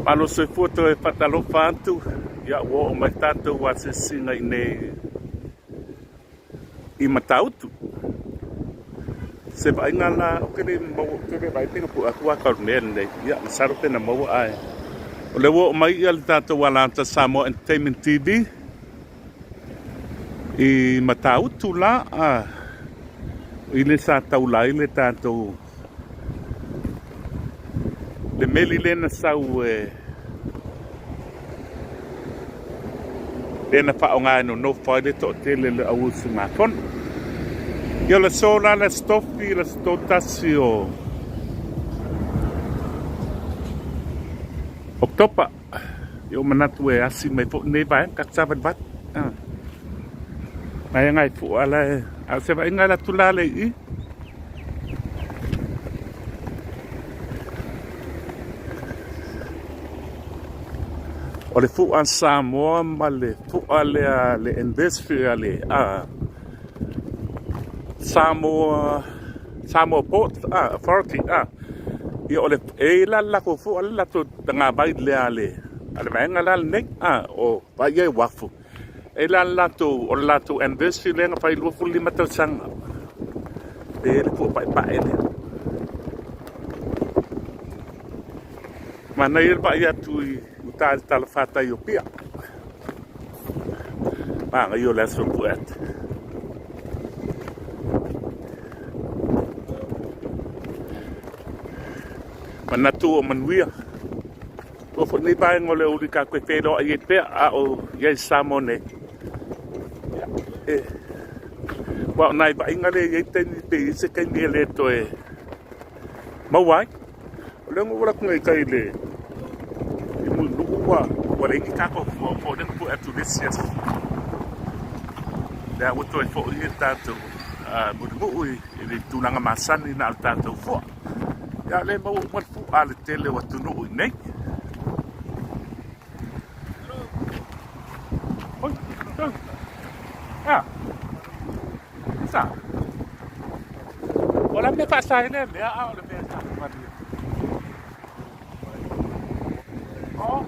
Malo soifua toe faatalofa atu, ia ua oo mai tatou asiasiga i nei i Matautu. Se vaaiga la, ou te le maua, ou te le vaai pe na pue atu ata o le mea lenei. Ia, masalo pe na maua ae o lea ua oo mai ia le tatou alata Samoa Entertainment TV i Matautu la, i le sa taula ai le tatou le meli lea na sau e lea na faaaoga e nonofo ai le toatele o le au usugafono. Ia o le aso la le Aso Tofi, le aso 31 o Oketopa. Ia ua manatu e asi mai foi lenei vaega, tatou savalivali. Vaega e fua la e, a o se vaaiga alu atu la lea i i. O le fua Samoa ma le fua lea le anniversary a le Samoa Samoa Port Authority ia o le e i ai la le latou fua le latou tagavai lea a le vaega la lenei o vaai i ai uafu. E la le latou, o le latou anniversary lea na fai 25 tausaga. Lea le fua paepae lea. Manaia le vaai atu i uta i le talafatai o Apia. Manaia o le aso pue atu. Manatu o manuia. Ua foi nei vaega o le aoauli tatou te feiloai ai pea a o i ai i Samoa nei. Ia, e, aua o nai vaaiga lea e i ai taimi pe i ai se taimi e le toe maua ai. O lea na ou alu atu nei i tai i le i Mulinuu ua ua leai ni tatou fua o lea na pue atu i le isi aso. Lea ua toe foi le tatou Mulinuu i le tulaga masani na o le tatou fua. Ia lea e maua uma le fua a le tele o atunuu i nei. Oi, oi. Ah. Sa. O la mea faasa ai lea mea, a o le mea sa malie. Oh,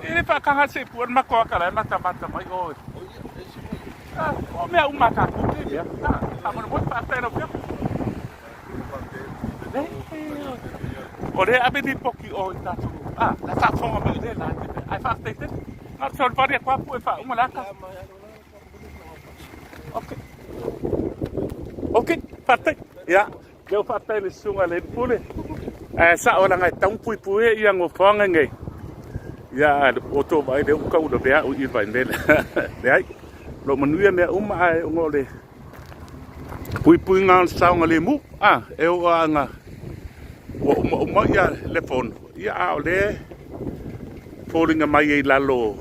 e le faataga se i pua le matou ata la e matamata mai oe. Ah, o mea uma a tatou te mea. Ah, faamolemole faafetai lau Afioga. O lea e ave lipoti o i tatou, ah, la e faafofoga mai lea la te mea. Ae faafetai tele. Na o le fesoasoani atu lava pue faauma le ata. Ok. Ok, faafetai. Ia, lea ua faafetai i le susuga i le Pule. Ae sao leaga e tatau ona puipuia ia nofoaga nei. Ia, ae ua outou vaai lea ua tau lavea au i i le vaimele. Leai, o lo o manuia mea uma ae ona o le puipuiga o le saogalemu, a, e oo lava ina ua umauma ia le fono, ia a o lea e foliga mai ai i lalo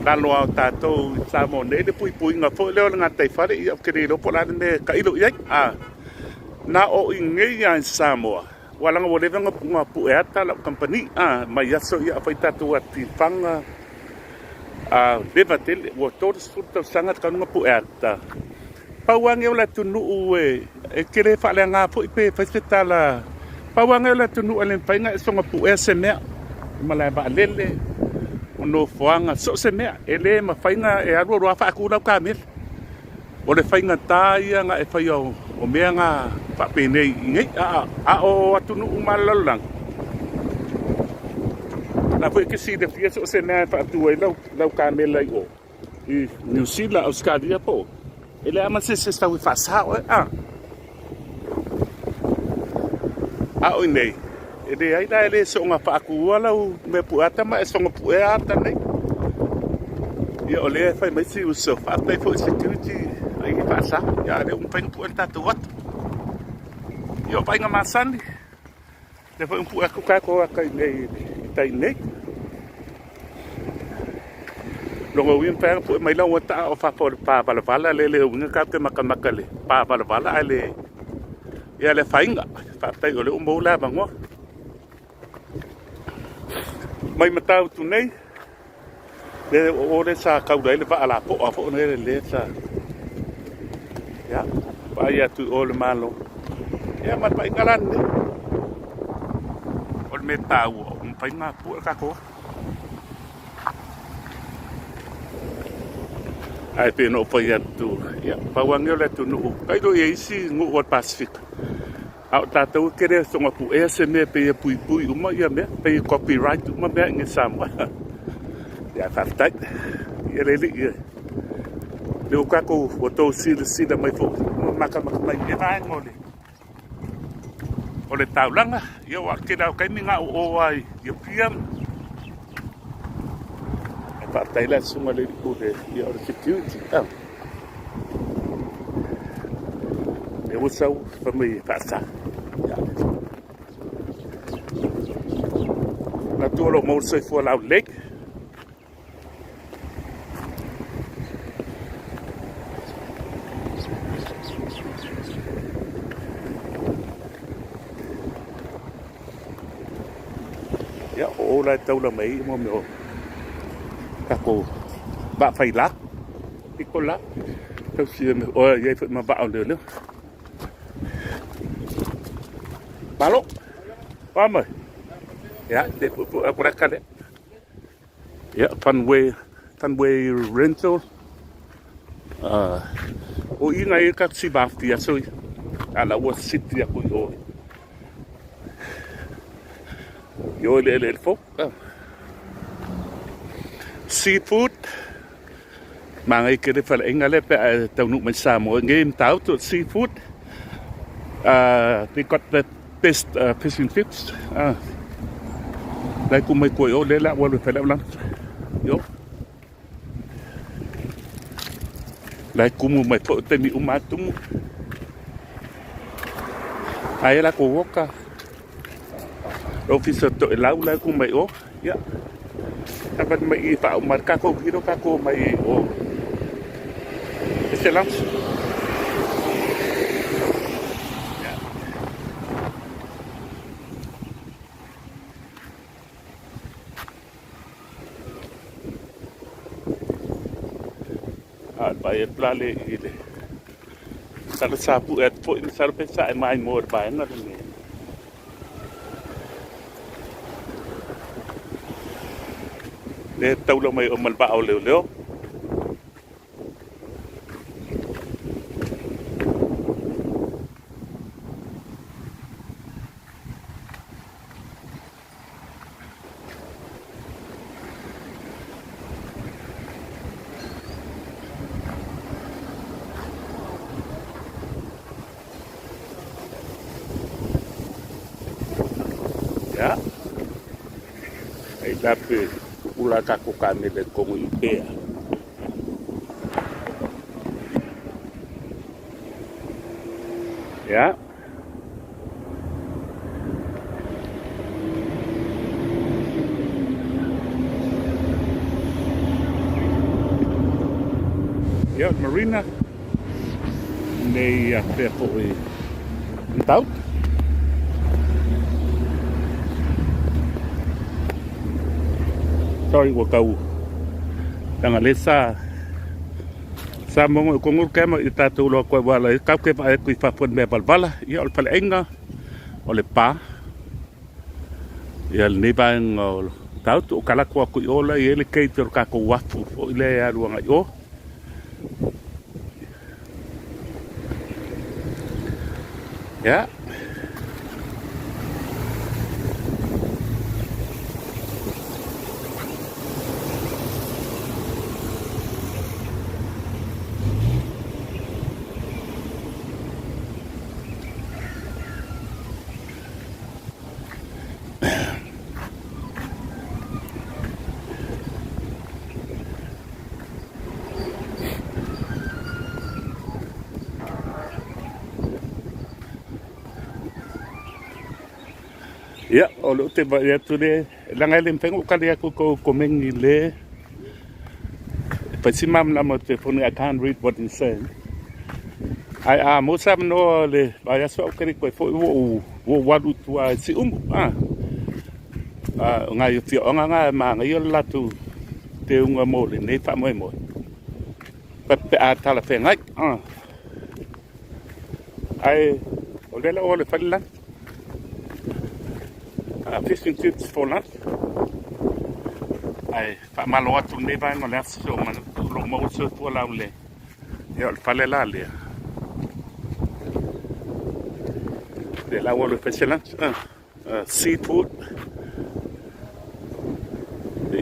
lalo lava o tatou i Samoa nei le puipuiga foi lea o le gataifale, ia ou te le iloa po o le a le mea e tailo i ai, a, na o i inei lava i Samoa, aua leaga ua leva ona pue ata lau kamupani, a, mai aso ia a fai tatou atifaga, a leva tele, ua 30 tausaga talu ona pue ata. Pau lava lenei o le atunuu e te le faaleaga foi pe fai se tala, pau lava lenei o le atunuu e le mafai ona e soona puea se mea, malae vaalele, o nofoaga, so o se mea, e le mafai ona e alu alu lava faatu lau kamela. O le faigata ia ona e faia o mea na faapenei i nei, a o atunuu uma lava o le lalolagi, o la foi e te silafia so o se mea e faatu ai lau kamela i o i Niu Sila, Ausetalia po o, e leai lava ma se isi e sau e faasa oe. A o i inei, e leai la, e le soona faatua lau mea pueata ma e soona puea ata nei. Ia o lea e fai mai si uso, faafetai foi i security ai e faasa, ia a o lea ua mafai ona pue le tatou ata. Ia o vaaiga masani, lea foi ua pue atu tatou ata i inei i tai nei. Lona uiga e mafai ona pue mai lau ata a o fafo o le pa valavala lea le uiga tatou te matamata i le pa valavala ae le ia le afaina. Faafetai o lea ua maua le avanoa. Mai Matautu nei, le o lea sa taula ai le vaa lapoa foi lea lea sa ia vaai atu i o le Malo. Ia ma le vaaiga la lenei. O le mea taua. mafai ona pue le tatou afi. Ae pei ona ou fai atu, ia, pau lava lenei o le atunuu, tailo i ai isi nuu o le Pasefika, a o tatou e tele soona puea se mea pei e puipui uma ia mea, pei e copyright uma mea i inei i Samoa. Ia faafetai. Ia le alii e. Lea ua tatou ua outou silasila mai foi ma matamata mai i lenei vaega o le o le taulaga. Ia aua o le tele lava o taimi na o o lava i Apia. Ae faafetai la i le susuga i le alii pule ia o le security. Ah. Lea ua sau fai mai e faasa. Ia. Manatu o lo o maua le soifua laulelei. Ia, o o la e taula mai ai mo mea o tatou vaa faila, pito la, tausi o i ai foi ma vaa o leoleo. Malo, o a mai? Ia, te puepue atu la kale. Ia, Funway, Funway Rental. O i ngai e ka si vafti aso i. Ala ua siti aku i o. I o le ele fo. Seafood. Manaia tele faleaiga lea pe a e taunuu mai Samoa i nei mataupu o le seafood. They got the best fish and chips. La e tuu mai tua i o lea la ua alu e fai lau lunch. Yo. La e tumu mai foi o taimi uma lava tumu. Aia latou oka. Le ofisa o Toelau la e tu mai o. Ia. Savali mai i faauma le tatou hilo tatou omai i o. E se lunch. Ia. A o le vaai atu la lea i le masalo sa pue atu foi masalo pe sa e maimoa i le vaega lenei. Lea e taula mai o ma le vaa o leoleo. Ia. Ai la pe ula tatou kamela i totonu i Upea. Ia. Ia, Marina nei afea foi Matautu. Sorry, ua tau leaga lea sa sa mongo i kongu ke ma i tatou loa koe wala i kau ke vaai atu i fafo i le mea valavala. Ia o le faleaiga o le pa. Ia lenei vaega o Matautu o kalako atu i o la i ai le gate o le tatou uafu foi lea e alu agai i o. Ia. Ia, o lea ou te vaai atu le, leaga e le mafai ona ou tali atu i tou komeni le, e fai si malamalama o le telefoni, I can't read what you saying. Ae a maua se avanoa o le vaiaso au ou te le toe foi ua ou, ua ou alu i tua i Siumu. Ah. A o nai afioaga na e manaia le latou teuga mo lenei faamoemoe pe a talafeagai. Ae o lea la ua le fale lani. Fish and chips for lunch. Ae faamalo atu lenei vaega o le aso o manatu o lo o maua le soifua laulelei. Ia o le fale la lea. Lea la ua alu e fai se lunch. Seafood. E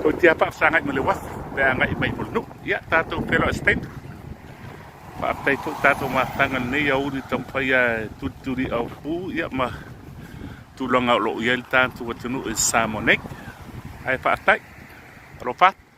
toeitiiti lava faafesagai ma le uafu pe a agai mai mo le nuu. Ia tatou feiloai i se taimi. Faafetai foi tatou mafutaga i lenei aoauli e taumafai lava e tulituli aupu ia ma tulaga o lo o i ai le tatou atunuu i Samoa nei. Ae faafetai. Alofa atu.